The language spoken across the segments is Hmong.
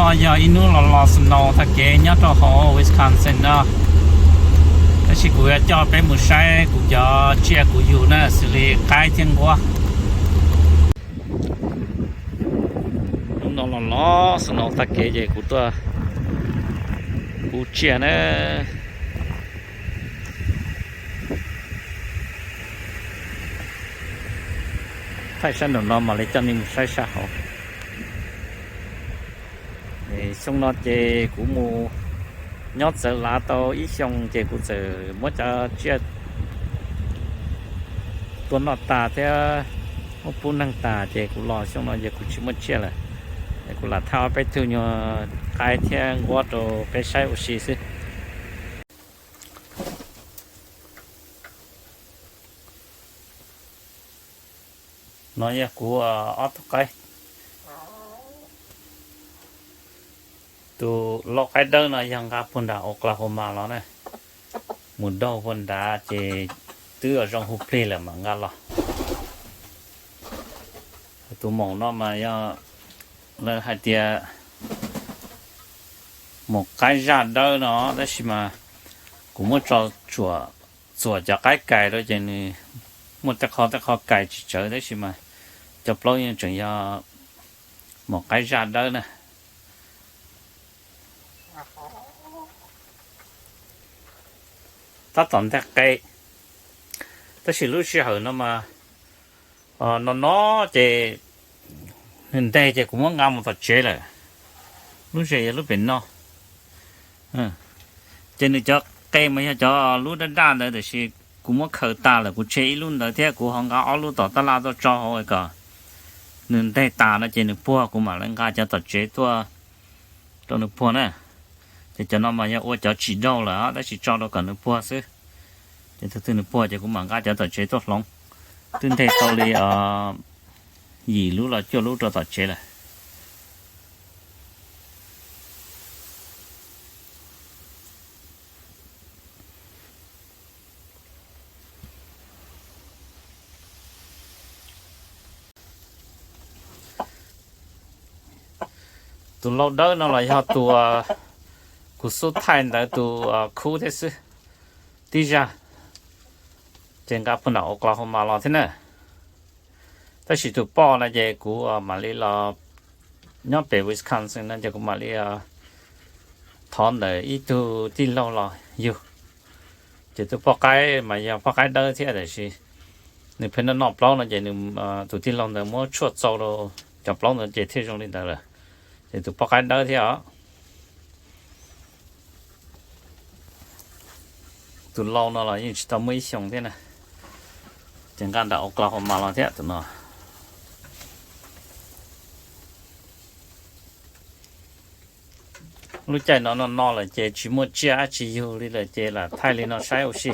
No yog ib hnub los los snow tag kev nyob rau hauv Wisconsin no, tab sis kuv yuav coj peb mus saib kuv cov tsiaj kuv yug na, xws li qaib thiab nquab. Hnub no los los snow tag kev ces kuv tuaj pub tsiaj na. Thaij sab nraum no mam li coj nej mus saib sab hauv. Xyoo no ces kuv mus nyob txawv lav tau ib xyoo ces kuv txawm muab cov tsiaj tua noj tas thiab muab pub neeg tas ces kuv los xyoo no ces kuv tsis muaj tsiaj lawm. Kuv lam thaij ob peb tug nyuag qaib thiab nquab rau peb saib ua si xwb. No yog kuv ob tug qaib. Tus lau qaib dawb no yog nqa puag nram Oklahoma los na, mus daug puag nrad ces twb zoo hu plig lawm mam nqa los. Tus maum no mas yog lawv hais tias maum qaib zaj dawb no, tab sis mas kuv muab tso tsuam cov qaib kais rau ces nws muaj tej qho tej qho kais tsis tsawv, tab sis mas cov plaub yeej tseem yog maum qaib zaj dawb na. Tab tom nteg qe, tab sis lub sij hawm no mas no no ces nws nteg ces kuv muab nqa mus tom tsev lawm. Lub zes yog lub pem no, ces nws cov qe mas yog cov lub daj daj ntawd, tiam sis kuv muab khaws tas lawm, kuv tseg ib lub ntawd thiab kuv ho nqa ob lub tom tab laj tuaj tso hauv kom nws nteg tas no ces nws puag kuv mam li nqa cov tom tsev tuaj rau nws puag na. Ces cov no mas yog ua cov tsim daug lawm tab sis tso rau kom nws puag xwb. Ces thaum twg nws puag ces kuv mam nqa cov tom tsev tuaj hloov. Twb nteg tau li yim lub los cuaj lub rau tom tsev lawm. Tus lau dawb no los yog tus kuv xub thaij ntawd tus khub thiab xwb, tib zaj, ces nqa puag nram Oklahoma los thiab na. Tab sis tus poj no ces kuv mam li los nyob pem Wisconsin no ces kuv mam li thov ntawm ib tug tij laug los yug. Ces tus poj qaib mas yog poj qaib dawb thiab, tab sis nws pheej noj noj plaub no ces nws, tus tij laug ntawd muab tshuaj txaus rau cov plaub ntawd ces thiaj zoo li ntawd lawm. Ces tus poj qaib dawb thiab os. Tus lau no los yeej tsis tau muaj ib xyoos thiab na, ces nqa nram Oklahoma los thiab tus no. Lub caij no no no lawm ces tsis muaj tsiaj dab tsi yug li lawm ces lam thaij li no saib ua si.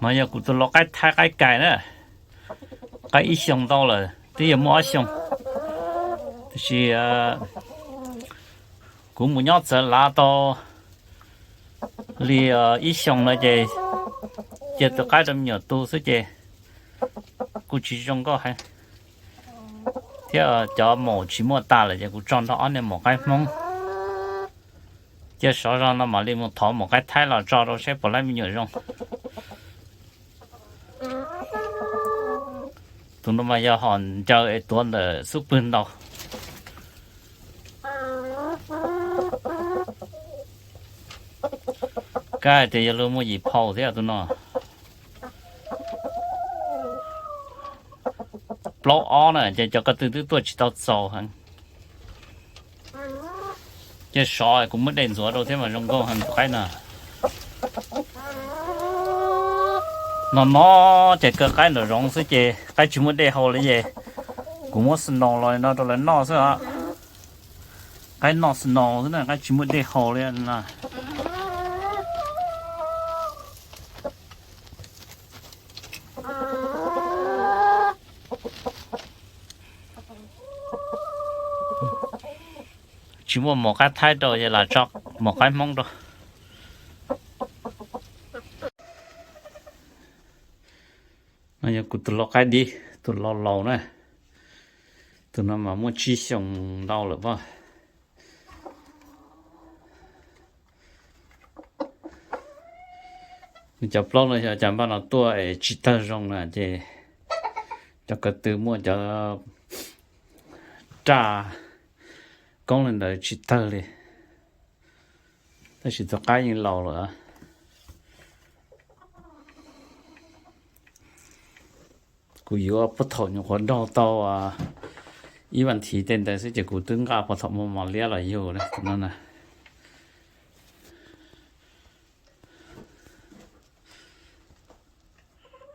No yog kuv tus lau qaib thaib qaib kais na, qaib ib xyoos ntau lawm twb yuav muaj ob xyoos, tiam sis kuv mus nyob txawv lav tau li ib xyoos no ces cia tus qaib rau me nyuam tu xwb ces kuj tsis zoo nkauj heev, thiab cov maum tsis muaj tas lawm ces kuv tso nrog ob niag maum qaib Hmoob. Cia sov zog no mam li mus thov maum qaib Thaib los tso rau saib puas laib me nyuam zoo. Tus no mas yog hom ncaws es tuav ntawm xub pwg ntau. Kab hais tias yog luag muaj yim phau thiab tus no. Plaub ob na ces cov ko tw twb tuaj tsis tau txaus heev. Cia sov kuv muab dej ntxuav rau thiab mas zoo nkauj heev tus qaib no. No no ces kaw qaib nram zoov xwb ces qaib tsis muaj dej haus li ces kuv muab snow los no rau lawv noj xwb os. Qaib noj snow xwb na, qaib tsis muaj dej haus li no. Tsis muaj mos qaib Thaib rau ces lam tso mos qaib Hmoob rau. No yog kuv tus lau qaib dib, tus lau laus na. Tus no mas muaj tsib xyoos ntau lawm pob. Nws cov plaub no yog cov npaj no tuaj es tsis tawg zoo na ces cov ko tw muaj cov raj koob li ntawd tsis tawg li. Tab sis tus qaib yeej laus lawm. Kuv yuav puag thaum nyuam qhuav nraug tau ib vas thiv tej ntawd xwb ces kuv twb nqa puag thaum mos mos liab los yug na.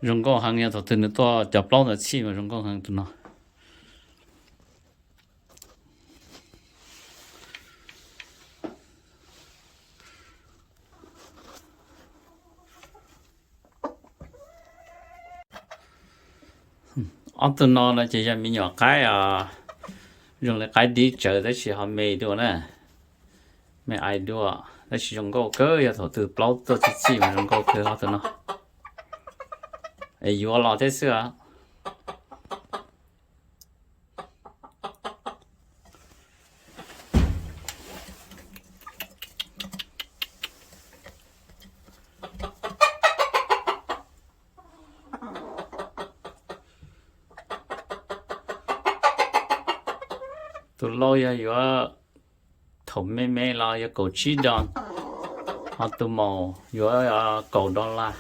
Zoo nkauj heev, yog thaum twg nws tuaj cov plaub ntawd txhij mas zoo nkauj heev tus no. Ob tug no no ces yog me nyuam qaib, zoo li qaib dib tsawv tab sis ho me dua na, me ai dua, tab sis zoo nkauj kawg, yog thaum twg plaub tuaj txhij txhij mas zoo nkauj kawg ob tug no. Es yuav los thiab xwb. Tus lau yog yuav thaum me me los yog kaum tsib dos, ho tus maum yuav kaum dollar.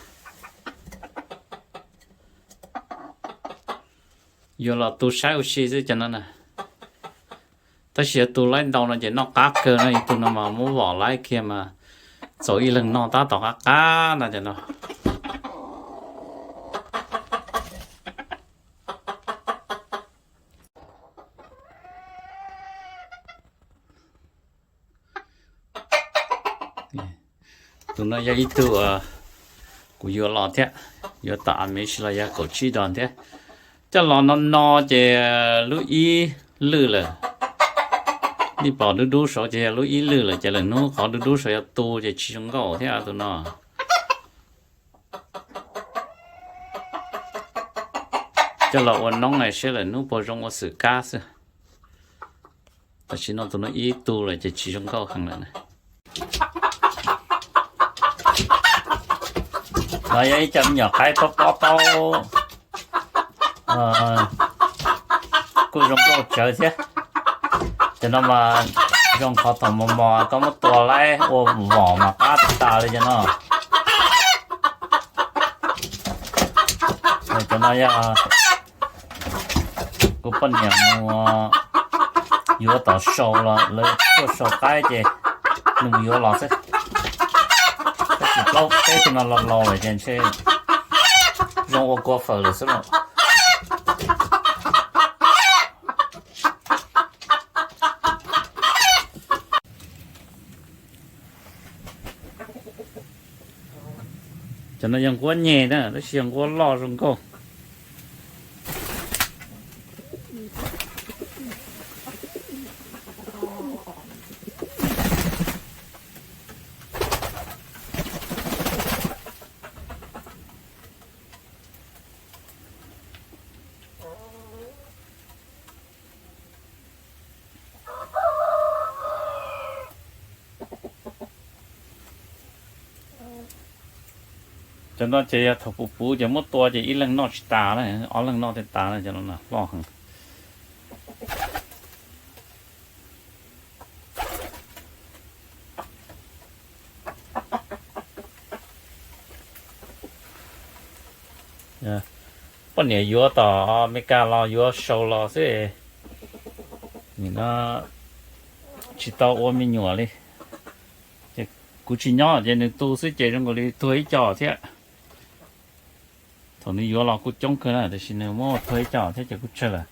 Yuav los tu saib ua si xwb cov no na. Tab sis yog tu laib ntau no ces noj qab kawg no, ib tug no mas muab vom laib kiag mas txaus ib leeg noj tab tom qab qab no cov no. Tus no yog ib tug kuv yuav los thiab, yuav tom Amish los yog kaum tsib dos thiab. Coj los no no ces lub ib lwj lawm. Nej pom dub dub saud ces yog lub ib lwj lawm ces lwm hnub qhov dub dub saud yuav tu ces tsis zoo nkauj thiab tus no. Coj los ua noob seb lwm hnub puas zoo ua xwm kab xwb. Tam sim no tus no ib tu lawm ces tsis zoo nkauj heev lawm na. No yog ib co me nyuam qaib pob pob taub, kuj zoo nkauj tsawv thiab. Cov no mas zoo qhov thaum mos mos koj muab tua laib ua vom mas qab tas tas li cov no. Cov no yog kuv poj niam mus yuav tom sau los lawv tuaj sau qaib ces nws mus yuav los xwb. Tab sis plaub peb tug no los laus lawm ces ntshe zoo ua kua fawm lawm xwb los. Cov no yog nquab nyeg na, tab sis yog nquab loj zoo nkauj. Cov no ces yog thaum puv puv ces muab tua ces ib leeg noj tsis tas na, ob leeg noj thiaj tas na, cov no loj heev. Poj niam yuav tom Amelikas los yuav sau los xwb, nim no tsis tau ua me nyuam li. Ces kuv tsis nyob ces nws tu xwb ces zoo nkaus li tuag ib co thiab. Thaum nws yuav los kuj coob kawg na, tiam sis nws muab tuag ib co thiab ces kuj tsawg lawm.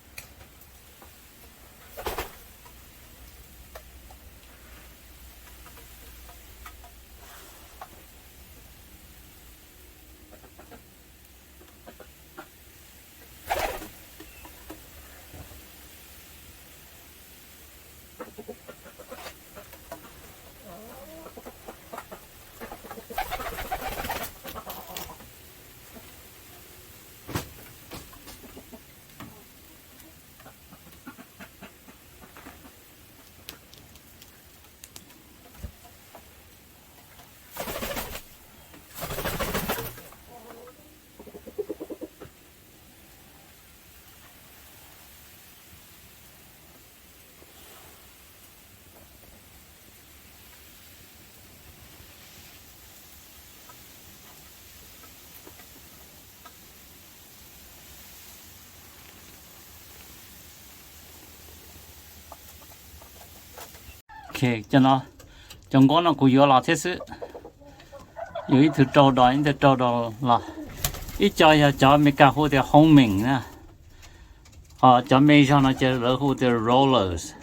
Ok, cov no, cov nquab no kuv yuav los thiab xwb. Yuav ib tug rau dos, ib tug rau dos los. Ib co yog cov Amelikas hu tias homing na, ho cov me zog no ces lawv hu tias rollers.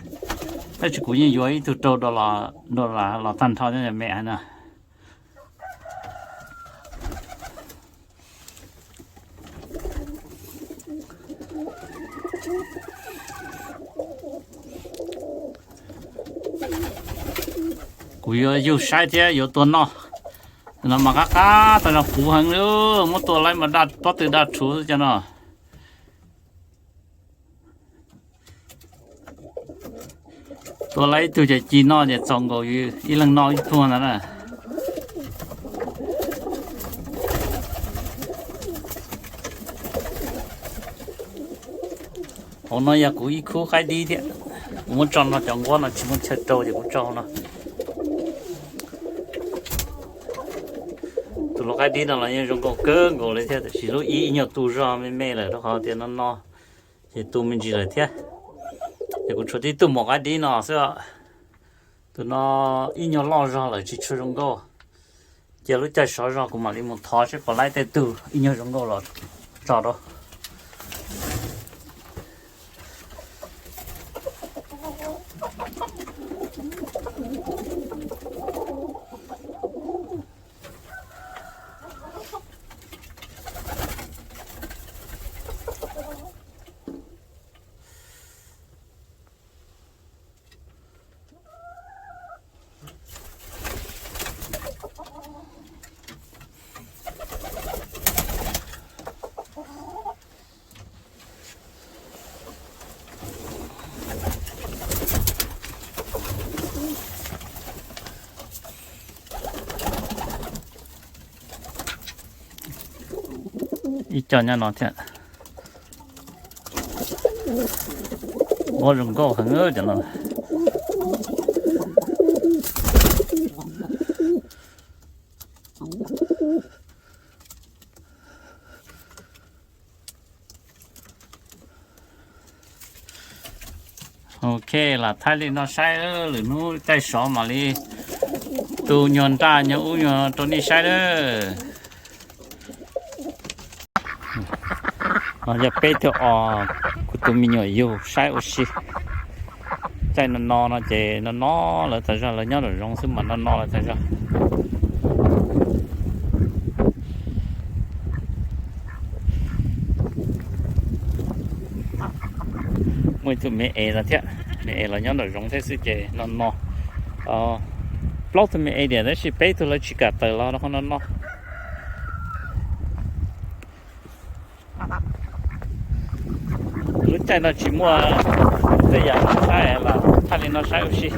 Tab sis kuv yeej yuav ib tug rau dos los, dos los tag nrho me na. Kuv yuav yug saib thiab yuav tua noj. No mas qab qab tau zoo puv heev li, muab tua laib mas daj pob tw daj rhuv xwb cov no. Tua laib ib tug ces ci noj ces txaus nkaus ib leeg noj ib pluag ntawd na. Hauv no yog kuv ib khub qaib dib thiab. Kuv muab tso no, cov nquab no tsis muaj chaw rau ces kuv tso hauv no. Tus lau qaib dib no los yeej zoo nkauj kawg nkaus li thiab, tiam sis lub ib ib nyuag tu zog me me lawm rau qhov tias no no ces tu me ntsis lawm thiab. Ces kuv tshuav tib tug maum qaib dib no xwb. Tus no ib nyuag loj zog lawm tsis tshua zoo nkauj. Cia lub caij sov zog kuv mam li mus thov seb puas laib tej tug ib nyuag zoo nkauj los tso rau. Ib co nyob no thiab. Ua zoo nkauj heev cov no. Ok, lam thaij li no saib, lwm hnub caij sov mam li tu nyuag nraj nyuag ub nyuag rau nej saib lawm. No yog peb tug os, kuv tus me nyuam yug saib ua si. Caij no no no ces no no lawv tas zog, lawv nyob nraum zoov xwb mas no no lawv tas zog. Muaj ib tug me es los thiab, me es los nyob nraum zoov thiab xwb ces no no. Plaub tug me es tiam tab sis peb tug lawv tsis kam tawm los rau qhov no no. Lub caij no tsis muaj tej yam saib, lam thaij li no saib ua si.